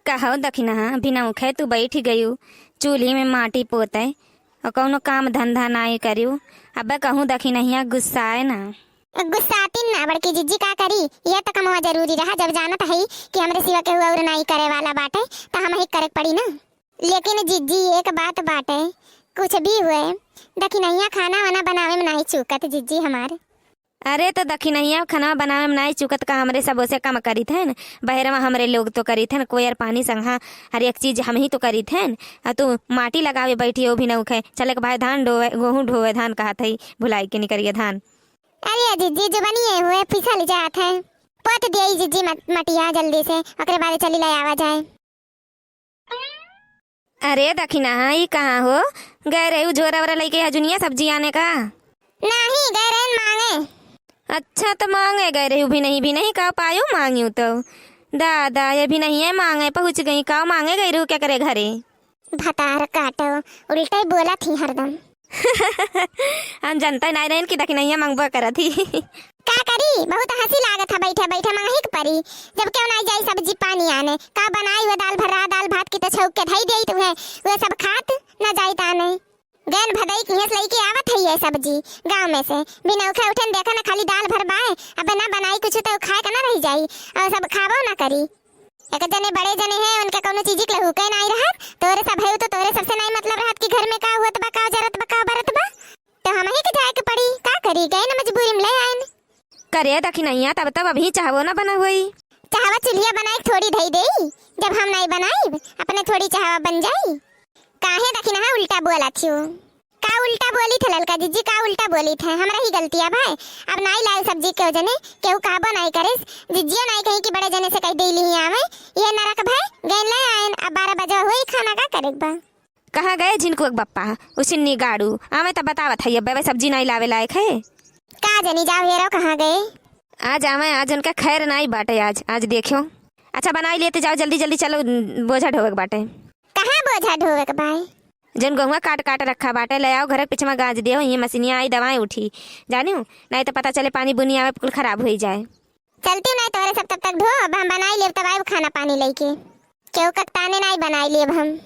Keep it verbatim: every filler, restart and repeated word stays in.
कहो दखिनहा, बिनउखे तू बैठ गयू चूल्ही में माटी पोते, और कौनो काम धंधा नाई करियो। अबे कहूँ दखिनहिया गुस्साए ना। गुस्सातिन ना बड़की जिज्जी, का करी, ये तो कमवा जरूरी रहा। जब जानत हई कि हमरे सिवा केहू और नाई करे वाला बाटे, तो हम ही करे के पड़ी ना। लेकिन जिज्जी, एक बात बाटे, कुछ भी हुए, दखिनहिया खाना वाना बनावे में नाई चूकत जिज्जी हमार। अरे, तो दखिनहिया खाना बनावे में नाई चूकत का, हमरे सबो से कम करित है न। बहरवा हमरे लोग तो करित है न, कोयर पानी संघा हर एक चीज हम ही तो करित है न। आ तू माटी लगावे बैठी हो, बिनउखे, चले के भाई धान ढोवे, गोहूँ ढोवे, धान कहत है, भुलाई के निकरिए धान। अरे जिज्जी, जो बनिए हुए फिसल जात है, पोत दिए जिज्जी मट-, मटिया जल्दी से, ओकरे बाद चली ले आवा जाए। अरे दखिनहा, ई कहाँ हो? गए रही झोरा वोरा लइके हजुनिया सब्जी आने का? नहीं, गए रहे मांगे। अच्छा, तो मांगे गए रही, भी नहीं, भी नहीं का पायो मांगियो तो। दादा, ये भी नहीं है मांगे, पहुँच गई का? मांगे गए रहू क्या करे घरे? भतार काटो, उल्टे बोला थी हरदम। हम जनता नहीं रहन कि दखिनहिया मंगबो करत ही। का करी, बहुत हंसी लागत है, बैठे बैठे मंगही के परी। जब केहू नहीं जाई सब्जी पानी आने, का बनाई वो दाल भर्रा, दाल भात की तो छौक के धई देई तुहे, वो सब खात न जाई ताने। गैन भदई किहें से लइके आवत है ये सब्जी गाँव में से, बिनउखे उठेन देखा न खाली दाल भर बाए, अब ना बनाई कुछ तो खाए का ना रह जाई, और सब खाबो ना करी। एक जने बड़े जने हैं, उनके कौनो चीज के लहू के नाई रहत, तोरे सब है तो तोरे सबसे नाई मतलब रहत कि घर में का हुअत बा, का जरत बा, का बरत बा। तो हम ही के जाए के पड़ी, का करी, गए न मजबूरी में ले आएन। करे दखिनहिया, तब तब अभी चाहवो ना बना होई। चाहवा चुल्हिया बनाए के थोड़ी धई देई, जब हम नाई बनाई, अपने थोड़ी चाहवा बन जाई। काहे दखिनहा उल्टा बोला थियो? का उल्टा बोली थे ललका जिज्जी, का उल्टा बोली थे? हमरा ही गलतिया भाई। अब नाई लाए सब्जी केहू जने, केहू कहबो नाई करिस। जिज्जियो नाई कहीं कि बड़े जने से कह देली ही आवे। ये नरक भाई, गैन ले आएन, अब बारह बजे होई, खाना का करे के बा? कहाँ गए झिनकुआ के बप्पा? उसिन्नी गाड़ू, आवे त बतावत है, अब सब्जी नाई लावे लायक है। का जनी जाओ हेरो कहाँ गए? आज आवे, आज उनका खैर नाई बाटे, आज, आज देखियो। अच्छा बनाई लेते जाओ, जल्दी जल्दी चलो, बोझा ढोवे के बाटे। कहाँ बोझा ढोवे के बाय? जन गहुआ काट काट रखा बाटे, ले आओ घर के पिछवा गाज दियो, ये मशीनिया आई दवाएं उठी, जानियो, नहीं तो पता चले पानी बुनी आवे, कुल खराब होई जाए। चलती नहीं तोरे सब तब तक ढो, अब हम बनाई लेब तब आइब खाना पानी लेके। केहू ककताने नहीं बनाई लेब हम।